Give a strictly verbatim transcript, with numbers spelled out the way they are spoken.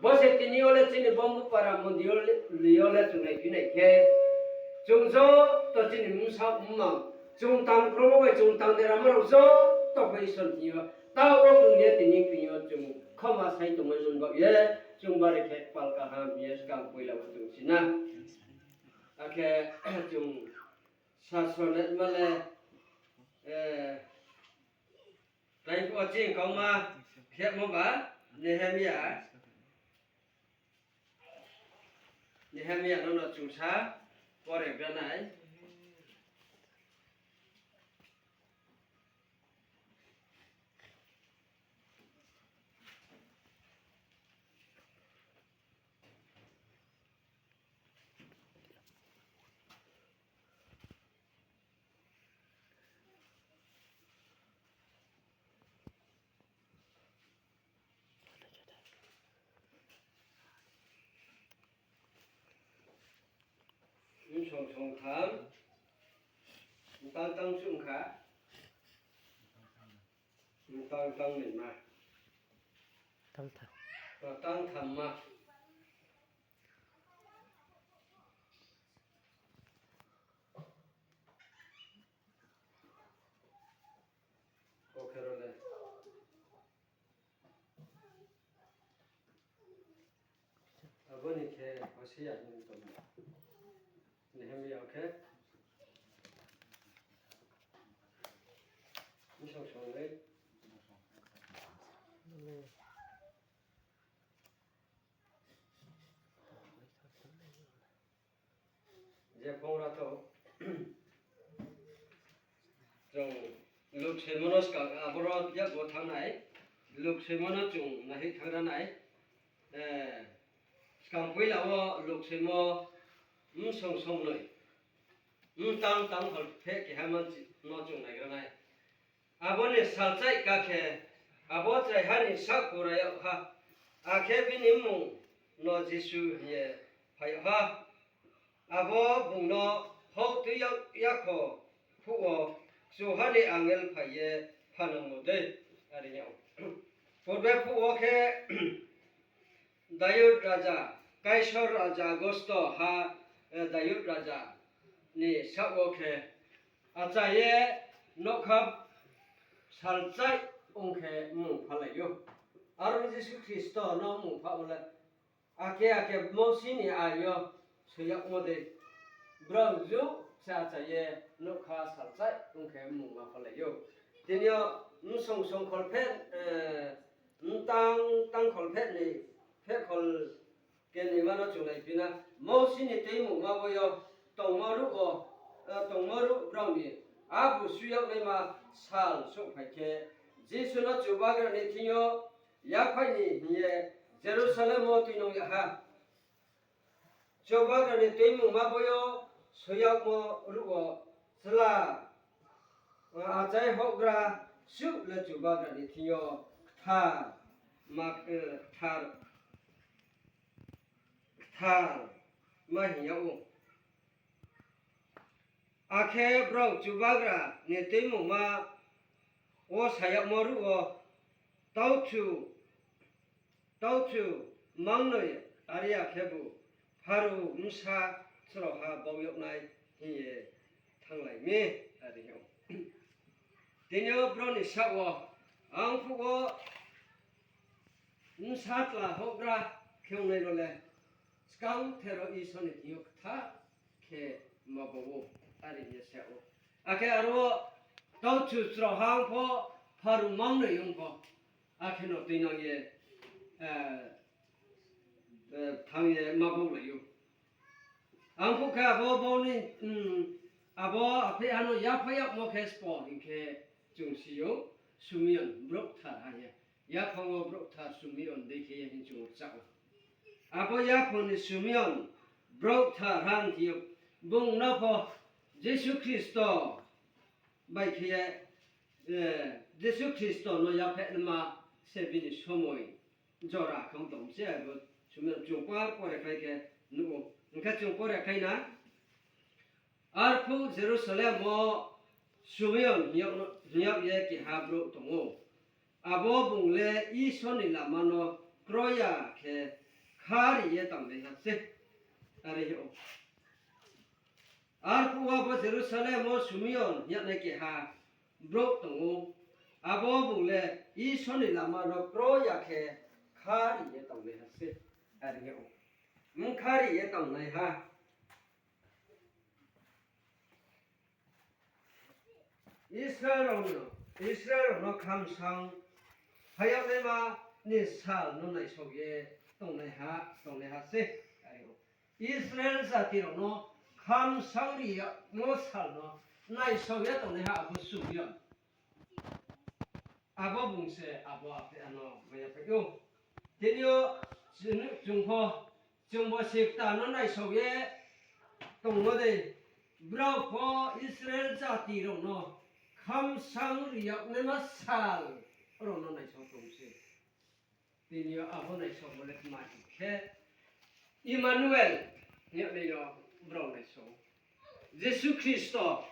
Bo se tini yo le chini Bombupara mondir yo le, yo le chung naiphi nai khe, chung joto chini bsa mmang, chung tang kromo bai chung tang deramo rao joto pho Isor ni thing yo, taoh wo chung ye tini kring yo chung khoma sai tongmai mon baoh ye, chung bari khe kpal kaham ye skang poila wo chung si na. Akhe chung sasro naima le, eh, tei pho chini kauma khemo ba Nehemia, Nehemia no no chung sa pore gra nai. Msong song tham, mtang tang chung kha, mtang tang ni ma, tang tham ma. Ko khe ro le. Abo ni khe Hosia hing tongmo. Nehemia khe. Msong song le. Je phongra to, chung Luk soimo no skang, aboro yakgo thanng nai, Luk soimo no chung naihoih thanng ra nai, eh, skang poila wo Luk soimo msong song noi, mtang tang kholpheh keha manchi no chung naigra nai. Abo ni salchaih ka khe, abo chraiha ni sahkurai yag ha, akhe bini mmung no Jisu hing ye phai yag ha. Abo bung no houh tui yag yakho phuh wo, Kchuha ni angel phai ye phanangmo dei. Are hing ou. Purbe phuh wo khe, Dayud raja, Kaisor raja Agusto ha, eh, Dayud raja ni saoh wo khe, achai ye nougkha salchaih ong khe mmung phalai ou. Aro Jisu Khristo no mmung pha wo le, akhe akhe Mousi ni ain yo soi yagmo dei, brao juh se achai ye nougkha salchaih ong khe mmung ma phalai ou. Tini yo msong song kholpheh, eh, mtang tang kholpheh ni, pheh khol keni ma no chung naiphi na, Mousi ni Tuimungma bo yo tongmo ruh wo, eh, tongmo ruh brao ni abu sui yag naima sal souhphai khe, Jisu no Chubagra ni thing yo yaphaih ni hing ye Jerusalem wo tuinang yag ha. Chubagra ni Tuimungma bo yo soi yagmo ruh wo chla, achai houhgra suh le Chubagra ni thing yo kthar ma, eh, kthar, kthar ma hing yag ou. Akhe brao Chubagra ni Tuimungma wo sa yagmo ruh wo, tauchu, tauchu mangnoi, are ya khebu Pharao bsa chraoha bau yag nai hing ye thannglai mi, are hing ou. Tini yo brao ni saoh wo, ang phuh wo bsa tla houhgra khe ongnai rao le, skang thero Isor ni thing yo kthar khe ma bau ou, are hing ye sa ou. Akhe aro tauchu chraoha ong pho, Pharao mangnoi ong pho, akhe no tuinang ye, eh, eh, thanng ye ma baulai ou. Ang phuh khe abo bo ni, mm, abo apheiha no yaphaih yagmo khe sbo hing khe chung si ou, Sumion brouh kthar ha ye. Yaphang wo brouh kthar Sumion dei khe ye hing chung rchah ou. Abo yaphang ni Sumion brouh kthar ha hing ye, bung no pho Jisu Khristo bai khe ye, eh, Jisu Khristo no yapheh nma se bini somoi jora khe ong tong se, abo Sumion chung par pore khlai khe nuh ou. Hing khe chung pore khlai na, arphuh Jerusalem wo Sumion hing yag, hing yag ye keha brouh tong ou. Abo bung le Isor ni lama no kroi ya khe kha ri ye tangnaiha se. Are ou. Arphuh wo bo Jerusalem wo Simeon hing yagnai keha brouh tong ou. Abo bung le Isor ni lama no kro ya khe kha ri ye tangnaiha se. Are ou. Bkha ri ye tangnaiha. Israel rao no, Israel rao no khamsang phai yagnaima ni sal no naisao ye tongnaiha, tongnaiha se. Israel jati rao no khamsang ri yagmo sal no naisao ye tongnaiha abo Simeon. Abo bung se abo apheh ano mai ya phai ou. Tini yo chung pho, chungbo se kta no naisao ye tongmo dei, brao pho Israel jati rao no khamsang ri yagnaima sal rao no naisao tong se. Tini yo abo naisaomo le tma hing khe, Emmanuel hing yagnai no brao naisao. Jisu Khristo